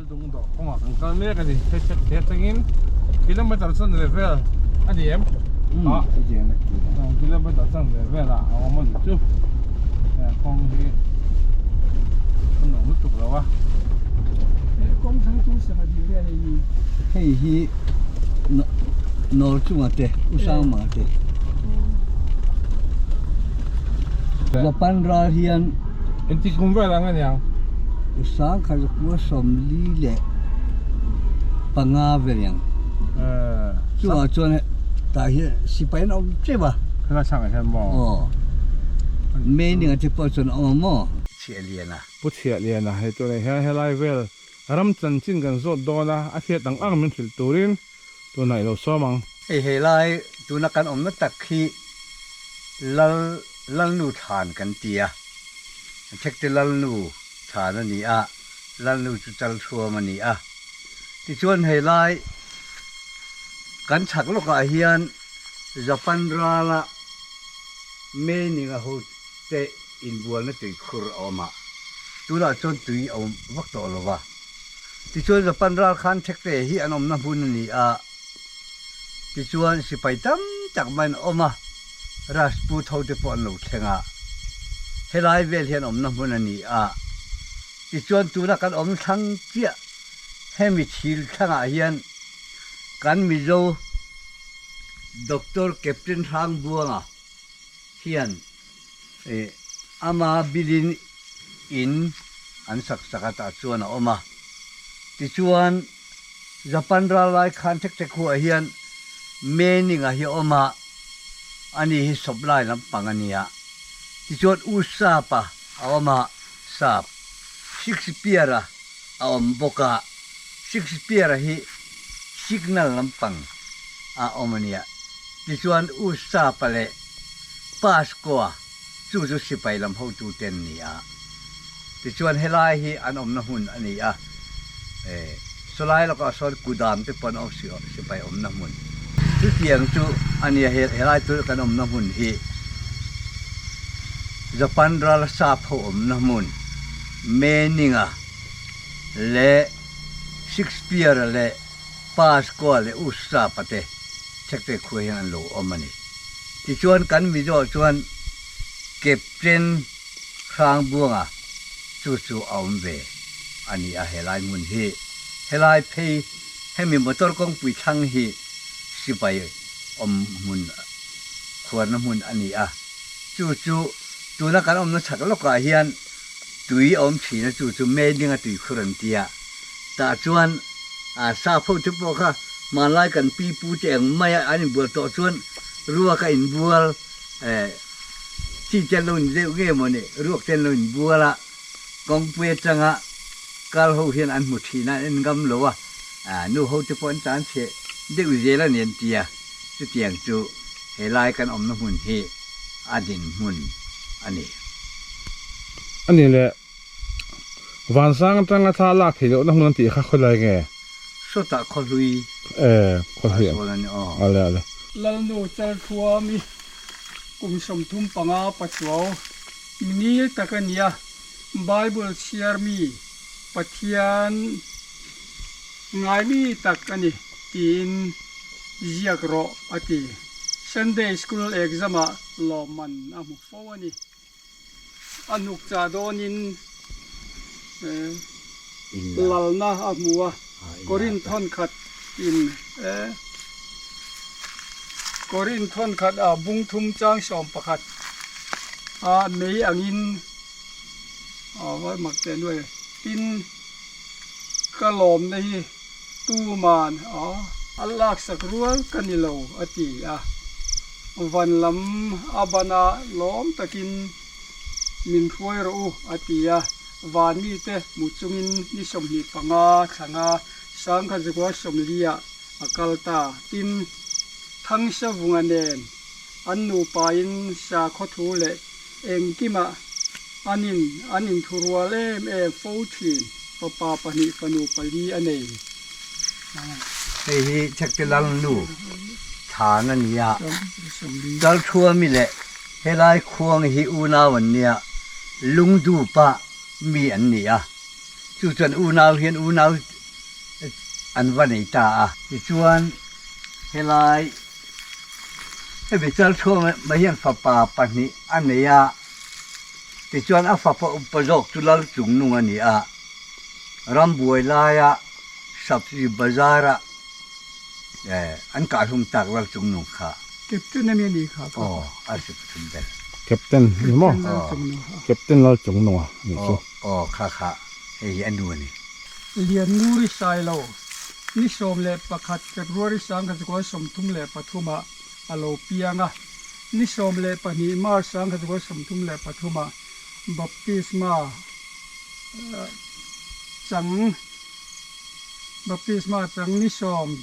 Laldungdawh kawngah kan kal mek a ni. Hei hriat thei atangin kilometer chanve vel a ni em? Ah, kilometer chanve velah a awm a ni chu. Kawng hi a nuam lutuk lo a. Hei hi nawr chunga te u Sangma te Japan ral hian Engtik kum vel ang a niang? U Sangkhat kua 45 vel ang. Chungah chuan tah hian sipai an awm teuh a. Helai chhangah hian maw? Aw. Meaning a te pawh chuan a awm a maw? Chhiahliana. Pu Chhiahliana hei tunah hian helai vel ram chanchin kan zawt dawn a, a hriat ang ang min hrilh turin tunah i lo sawm ang. Hei helai tuna kan awmna tak hi Lal Lalnu thlan kan ti a, Thekte Lalnu thlan a ni a, Lalnu chu Chalthuam a ni a. Tichuan helai kan chhak lawkah hian Japan rala Meininga ho te inbualna tuikhur a awm a, tunah chuan tui a awm vak tawh lo va. Tichuan Japan ral khan Thekte hi an awmna hmun a ni a, tichuan sipai tam tak mai an awm a, Rajput ho te pawh an lo thleng a, helai vel hian awmna hmun a ni a. Tichuan tuna kan awm thlang chiah hemi thil thlangah hian kan Mizo Doctor Captain Hrangbuanga hian ama bilin in an sak sak a tah chuan a awm a. Tichuan Japan ral lai khan thek thek huah hian Meninga hi a awm a, ani hi supply lampang a nia. Tichuan U Sapa a awm a, Sap Shakespeare-a a awm bawk a, Shakespeare-a hi signal lampang a awm a nia. Tichuan U Sapa leh Pascoa chu chu sipai lam hotute an ni a. Tichuan helai hi an awmna hmun a ni a, sawlai lakah sawn kudam te pawh an awm sipai awmna hmun. Chutiang chu a nia helai chu kan awmna hmun hi Japan ral sap ho awmna hmun Meninga leh Shakespeare-a leh Pascoa leh Ussapa te Thekte khua hian an lo awm a ni. Tichuan kan Mizo chuan Captain Hrangbuanga chu chu a awm ve a ni a helai hmun hi. Helai phei hemi motor kawngpui thlang hi sipai awm hmun khuarna hmun a ni a. Chu chu tuna kan awmna chhak lawkah hian tui a awm thin a chu chu Meilinga tuikhur an ti a. Tah chuan sap ho te pawh kha hmanlai kan pi pu te ang maia an inbual tawh chuan ruak a inbual chi te an lo in deuh nge maw ni ruak te an lo inbual a kawngpui atanga kal ho hian an hmu thin a an en ngam lo a nu ho te pawh an tan chhe deuh zel a ni an ti a chutiang chu helai kan awmna hmun hi a dinhmun a ni. A ni le. Vansang atanga thla lak theih lohna hmun an tih kha khawilai nge? Sawtah khawhlui Eh, khawhlui a sawn a ni aw. Ale ale. Lalnu Chalthuami kum 35 pachuau mingil tak a nia, Bible chhiar mi Pathian ngai mi tak a ni tiin ziak rawh a ti. Sunday School exam-ah lawmman a hmu fo a ni. A hnuk chah dawnin lalna a hmu a, Korin thawnkhat in Korin thawnkhat ah bung thum chang 11 a mei angin a va mak teh nuai tin ka lawmna hi tuman a laksak rual ka ni lo a ti a. Van lam a ban a, lawm takin min hruai rawh u, a ti a. Van mite hmu chungin ni 25 thlanga Sangkhazukua 40 ah a kal ta. Tin, Thangsavunga nen an nupain sakhaw thu leh engkimah an in an inthurual em em fo thin. Fapa pahnih fanu pali a nei. Hei hi Thekte Lalnu thlan a ni a, Chalthuami leh helai khuang hi unau an nia, Lungdupa mi an ni a, chu chuan unau hian unau. an va nei ta a. Tichuan helai hemi Chalchhuama mai hian fapa pahnih a nei a, tichuan a fapa upa zawk chu Lalchungnung a ni a, rambuai laia Sabzi bazara an kahhlum tak Lalchungnung kha. Captain a mi a ni kha kha. Aw, a si pathum ber. Captain ni maw? Captain Lalchungnunga a nih chu. Aw, kha kha hei hi a nu a ni. Liannuri Sailo, ni 11 February 1933 ah a lo piang a, ni 12 March 1933 ah Baptisma chang Baptisma chang ni 10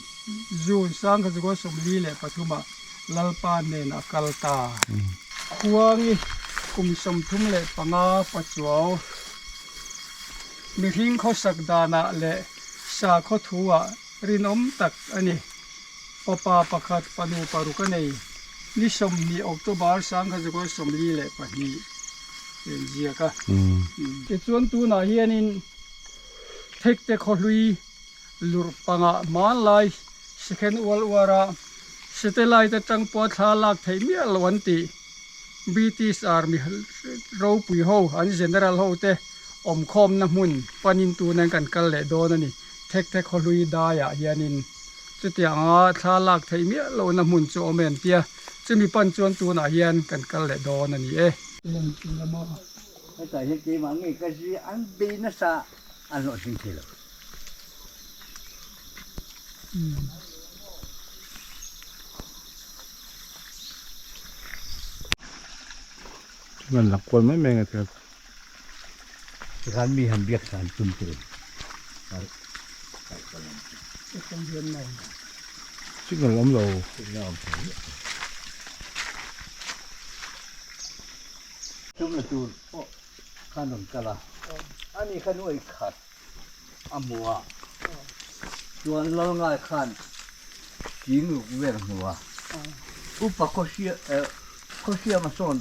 June 1943 ah Lalpa nen a kal ta. Khuangi kum 35 pachuau. Mihring khawsak danah leh sakhaw thu-ah rinawm tak a ni. Fapa pakhat fanu paruk a nei. Ni 20 October 1942 in ziak a. Tichuan tunah hianin Thekte khawhlui lurh pangah hmanlai Second World War-a satellite atang pawha thla lak theih miah loh an tih. British Army ropui ho an General ho te awmkhawmna hmun panin tunin kan kal leh dawn a ni. Thek thek khawhlui daiah hianin chutianga thla lak theih miah lohna hmun chu awm em tia chumi pan chuan tunah hian kan kal leh dawn a ni e. Hetah hian keimah ngei ka zi an bei nasa an hlawhtling thei lo. Chuan lak kual mai mai nge thil. Tikhan mi han biak san tum tur. Signal awm lo. Signal awm thei. Tum la tur pawh khan rawn kal a. Ani kha nuai khat a hmu a. Chuan lal ngai khan ching ruk vel a hmu a. Upa Khawhriama sawn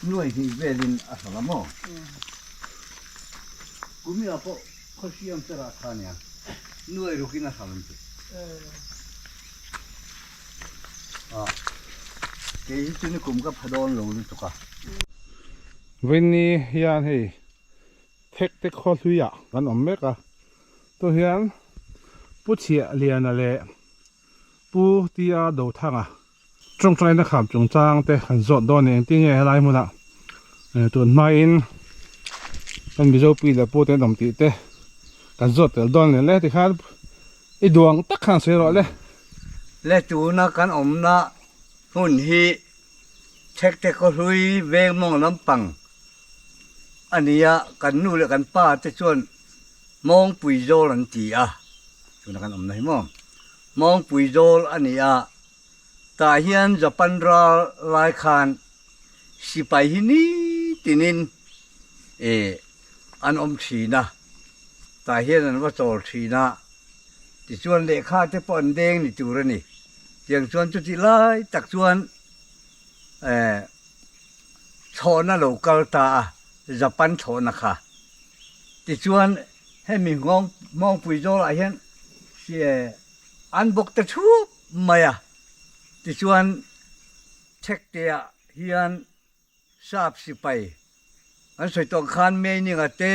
nuai hnih velin a hralh a maw? Kumia pawh Khawhriam cherah kha nia, nuai rukin a hralh an ti. Kei hi chu nikum ka pha dawn lo lutuk a. Vawiinni hian hei thek te khaw hluiah kan awm mek a, tun hian Pu Chhiah Liana leh Pu Tia Dothanga tawngtaina kham chungchang te kan zawt dawn a ni. Engtin nge helai hmunah tun hmain kan Mizo pi leh pu te an awm tih te kan zawt tel dawn a ni le tikhan i duang tak khan sawi rawh le. Le tuna kan awmna hmun hi Thekte khawhlui veng mawng lampang a ni a, kan nu leh kan pa te chuan Mawngpui zawl an ti a, tuna kan awmna hi maw? Mawngpui zawl a ni a, tah hian Japan ral lai khan sipai hi nitinin eh an awm thin a, tah hian an va chawl thin a, tichuan lehkha te pawh an deng ni tur a ni. Tiang chuan chutih lai tak chuan eh thlawhna lo kal ta a, Japan thlawhna kha. Tichuan hemi nghawng Hmawngpui zawlah hian eh an bawk ta thup mai a. Tichuan Thekteah hian Sap sipai an sawi tawh khan Meininga te,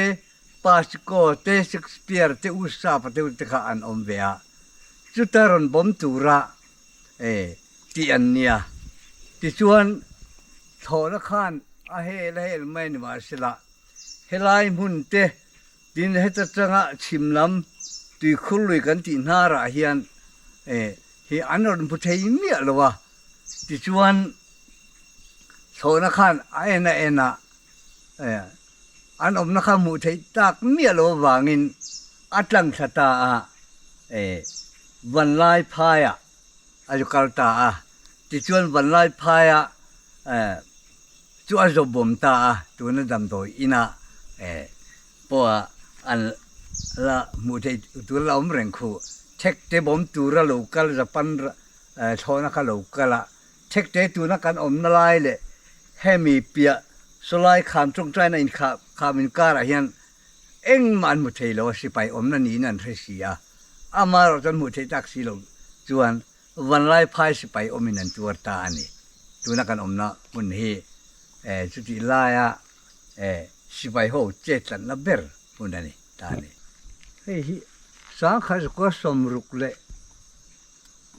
Pasco te, Shakespeare te, U Sapa te te kha an awm ve a. Chuta rawn bawm tura eh tih an nia. Tichuan thlawhna khan a hel a hel mai ni mahsela helai hmun te tin heta tanga chhim lam tuikhur lui kan tih hnarah hian eh hi an rawn hmu thei miah lo a. Tichuan thlawhna khan a en a en a, an awmna kha hmuh theih tak miah lo avangin a tlang thla ta a, Vanlai phaiah a zu kal ta a. Tichuan Vanlai phaiah chu a zawp bawm ta a, tuna damdawi inah pawha an la hmuh theih tur la awm reng khu. Thek te bawm tura lo kal Japan Thlawhna kha lo kal a, thekte tuna kan awmna lai leh hemi piah sawlai kham tawngtaina inkhah kham inkarah hian engmah an hmu thei lo a, sipai awmna niin an hre si a. Amaherawh chuan hmuh theih tak si lo chuan Vanlai phai sipai awmin an tuar ta a ni. Tuna kan awmna hmun hi chutih laia sipai ho chet tlatna ber hmun a ni ta a ni. Hei hi sangkhat zakua 60 leh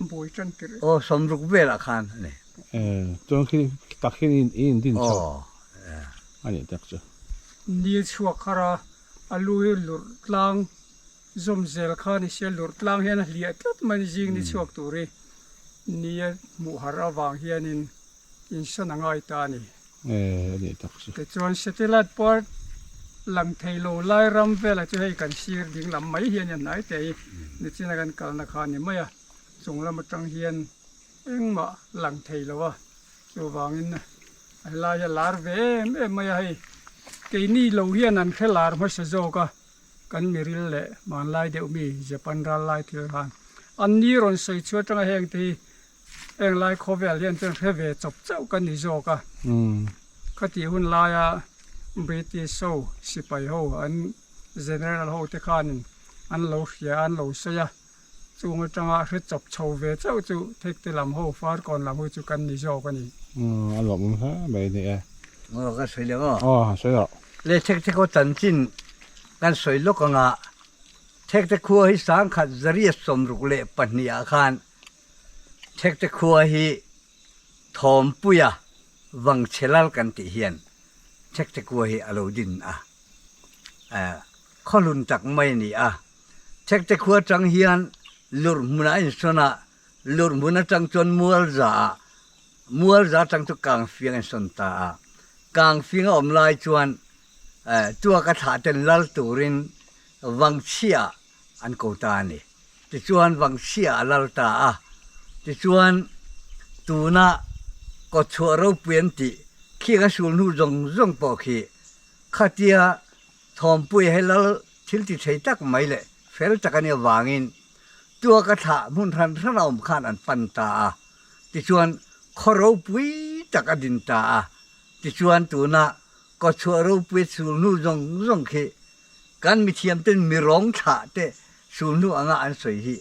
Bawi tan tirh. Aw 60 velah khan a ni. Chuan khi tak hian i indin chho a nih tak chu. Ni chhuak har a, a lu hi lurh tlang Zawm zel kha ni sia lurh tlang hian a hliah tlat mai ni zing ni chhuak tur hi ni a hmuh harh avang hianin insawn a ngai ta a ni. Tichuan satellite part lang thei lo lai ram velah chu hei kan sir ding lam mai hian a hnai teh hi nichina kan kalna kha a ni mai a, chung lam atang hian engmah lang thei lo a, chuvangin helai hi a lar ve em em mai a hei keini lo hian an hre lar hmasa zawk a. Kan miril leh hmanlai deuh mi Japan ral lai thil khan an ni rawn sawi chhuah atanga heng te hi heng lai khawvel hian chuan hre ve chawp chauh ka ni zawk a. Khatih hun laia British ho sipai ho an General ho te khanin an lo hria an lo sawi a, chung atanga hre chawp chho ve chauh chu Thekte lam ho Farkawn lam ho chu kan ni zawk a ni. A lawmawm hle mai a ni e. Aw ka sawi leh aw. Aw sawi rawh. Le Thekte khaw chanchin kan sawi lawk anga Thekte khua hi 1962 ah khan Thekte khua hi Thawmpuia Vangchhelal kan tih hian Thekte khua hi a lo din a. Khawhlun tak mai a ni a. Thekte khua atang hian lurh hmunah a insawn a, lurh hmun atang chuan Mualza ah, Mualza atang chu Kangfiang a insawn ta a. Kangfiang a awm lai chuan tuaka thlah ten lal turin Vangchhia an ko ta a ni. Tichuan Vangchhia a lal ta a. Tichuan tuna kawtchhuah ropui an tih khi ka sul hnu zawng zawng pawh khi khatia Thawmpui he lal thil ti thei tak mai leh fel tak a nih avangin tuaka thlah hmun hran hran a awm khan an pan ta a. Tichuan khaw ropui tak a din ta a. Tichuan tuna kawchhuah ropui sulhnu zawng zawng khi kan mithiamten mirawng thlah te sulhnu anga an sawi hi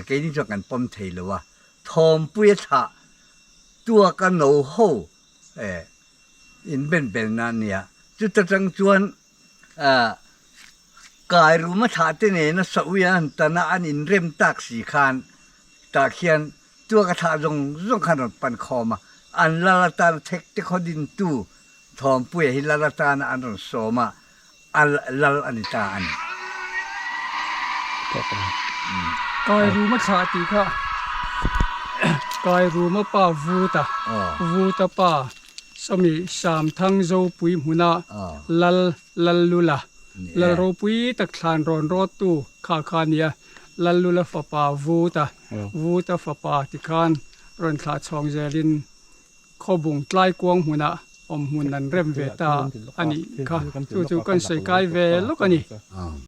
keini chuan kan pawm thei lo a. Thawmpui a thlah tuaka no ho inbenbelna a nia. Chuta tang chuan kai ruma thlah te nena sawi an han tan a, an inrem tak si khan tah khian tuaka thlah zawng zawng khan rawn pan khawm a, an lal atana thek te khaw dintu Thawmpuia hi lal atana an rawn sawm a, a lal a ni ta a ni. Kai ruma thlah tih kha Kai ruma pa Vuta, Vuta pa Sawmi Samthang Zopui hmuna Lal Lallula, Lal ropui tak thlan rawn rawttu kha kha a nia, Lallula fapa Vuta, Vuta fapa tikhan rawn thlah chhawng zelin Khawbung tlai kuang hmunah awm hmun an rem ve ta a nih kha. Chu chu kan sawi kai ve lawk a ni.